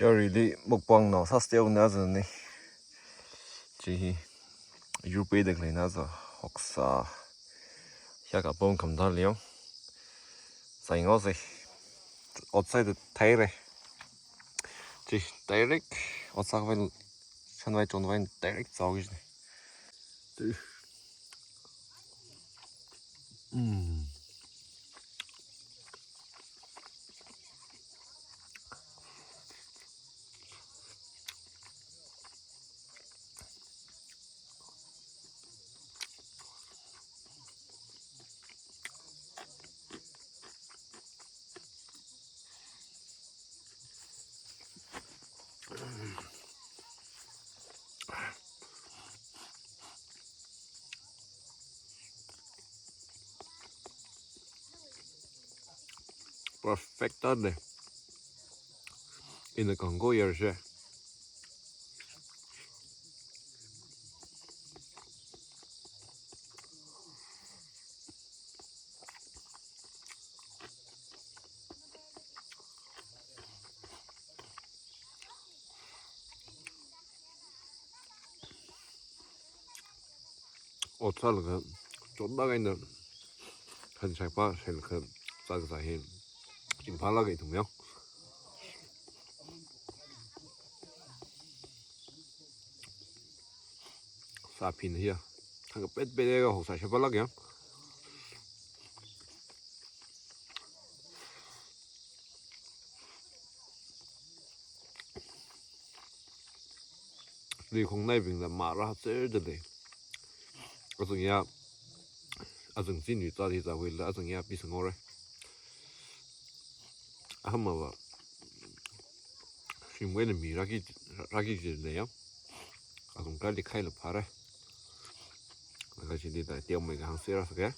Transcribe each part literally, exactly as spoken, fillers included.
Yarili mukbang nao sāsteona zani. Chi hi yur peida khaleina za, hoksā. Hiya kapam khamda leiyang. Sai ngao sai. Outside the tire. Chi direct outside vai, shanvai chonvai direct zao kiji. Tu. Mm. Perfect tat lei. Ina kangko yarshe. Ot sālaga, chotda kaina, han shaipa shailaga, zākazā hi, chingphālāk eina ithum yao. Sāphin hiya, thang kapet pet eina hoksā shaiphālāk yao. Lui khongnaibingna mara tser da lei. Azung ya, azung chi nui zat hi zāhuila, azung ya pi sangore. Aham va. Shimwui na mi raki, raki ji lei yao. Azung kali khaila phāra. Laga chili da tiang mai kahāng sera sake.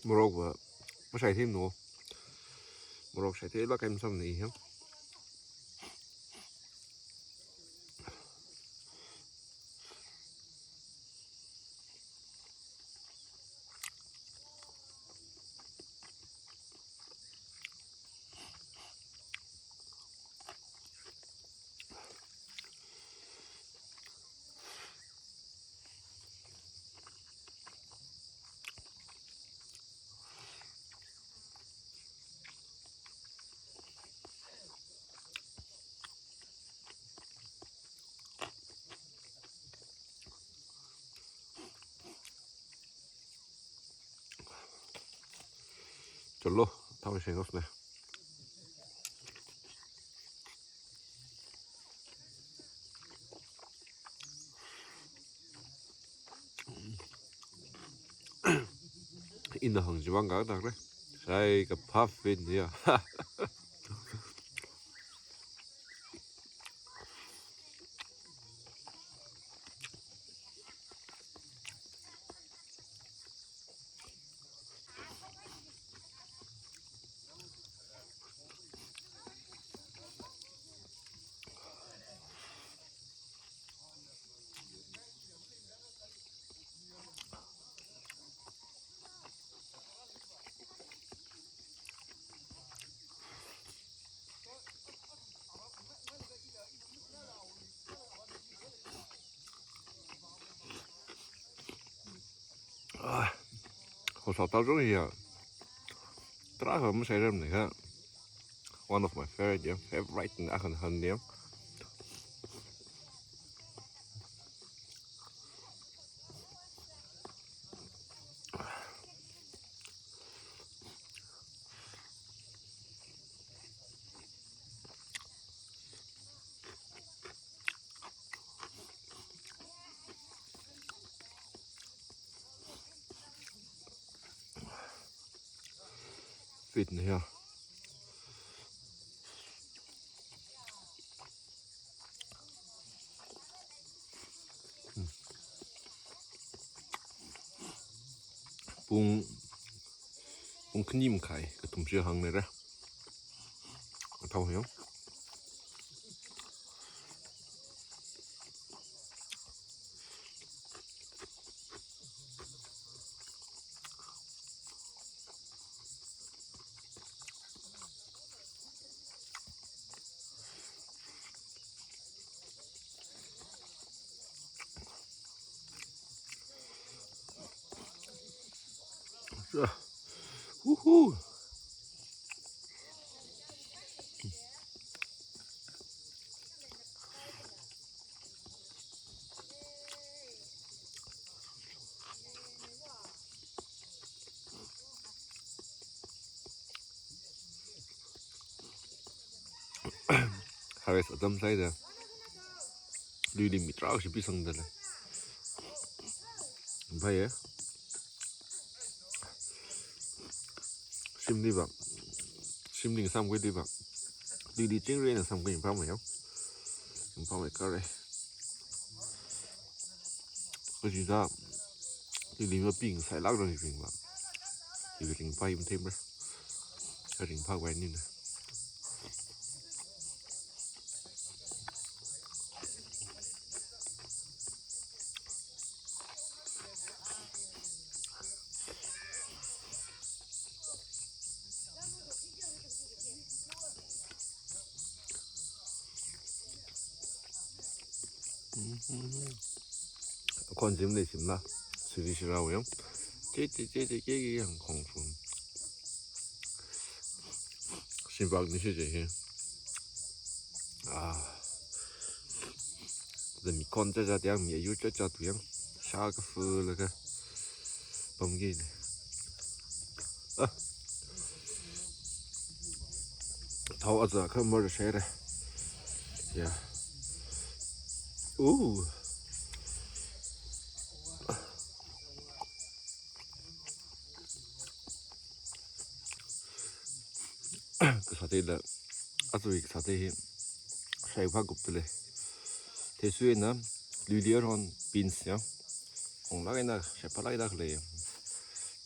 Morok va mashaithei no. Morok shaithei la kaim sam ni hiya. Chalo, thao sheng os ne. Ina hang jiwang ga dakre. Sai ka puff in ya. Ah, hosā tao jong ya. Tarākha masai ram ne kha. One of my favorite, yeah, favorite na akan han ne. Fit ne ya. Pung, pung khani makhai, kathum chi hānghaira. Athao yong. Woohoo! Harvest atam sāhaida. Luili mi tarākha shipi sangdalei. Phāya. Shimli va. Shimli sāmkhuili va. Luili chingri eina sāmkhui phāmei yong. Phāmei kare. Kachida, luili maping sailāk rang ring va. Iwui ringphā hi matheimara. Ringphāwui nina. Khon jim lei shimla, siri shira wui yong. Che, che, che, che, ke, ke, yang khong fun. Shimbak ni shi je he. Ah. Then mi khon cha cha tiang, mi ayu cha cha tu yong. Sha ka fu la ka. Pam ki ni. Ah. Thao aza kha mar share. Ya. Ooh. Kasā theila, aja kasā the hi, shai phākupdalei. Theisuina, luili aron beans ya. Khonglāk eina, shai phālāk eina khalei ya.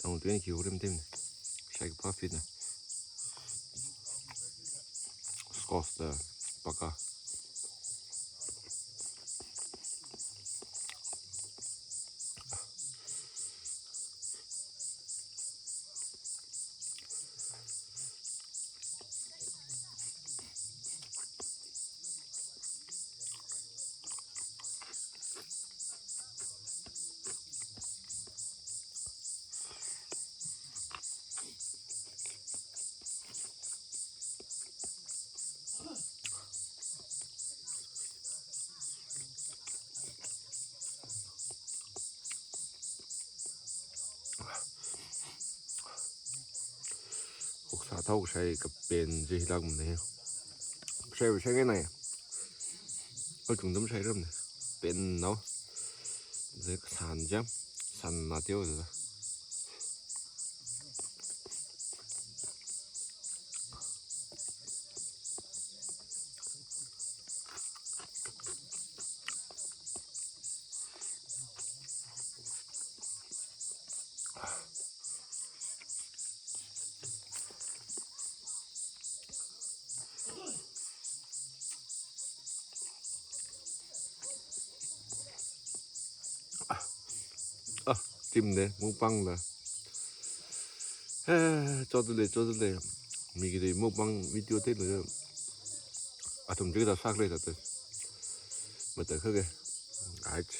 Tang tuin ki urim tim. Shai phā fit na. Squash da, paka. Hoksā thao shai kapen je hilāk mane. Shai shai ngai nai. Kachungda mashairamne. Pen nao. Je kasān jam. Sān na teo je. Ah, chimne, mukbang la. Eh, chodule, chodule. Mi kide mukbang video te le. Athum jida sākle ta te. Mata khage. Ach.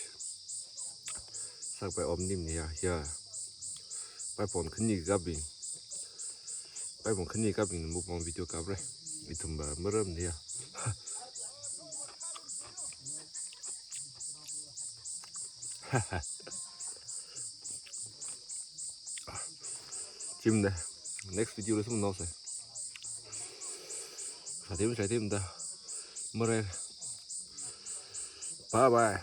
Sākpai om nim ni ya, ya. Pai phone khani kapi. Pai phone khani kapi mukbang video kapre. Ithum va maram ni ya. Chimne. Next video le sum nose. Satim, satim da. Mare. Bye bye.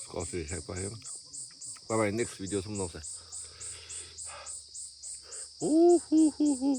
Squash shai phā yong. Bye bye, next video sum nose. Ooh, hoo, hoo, hoo.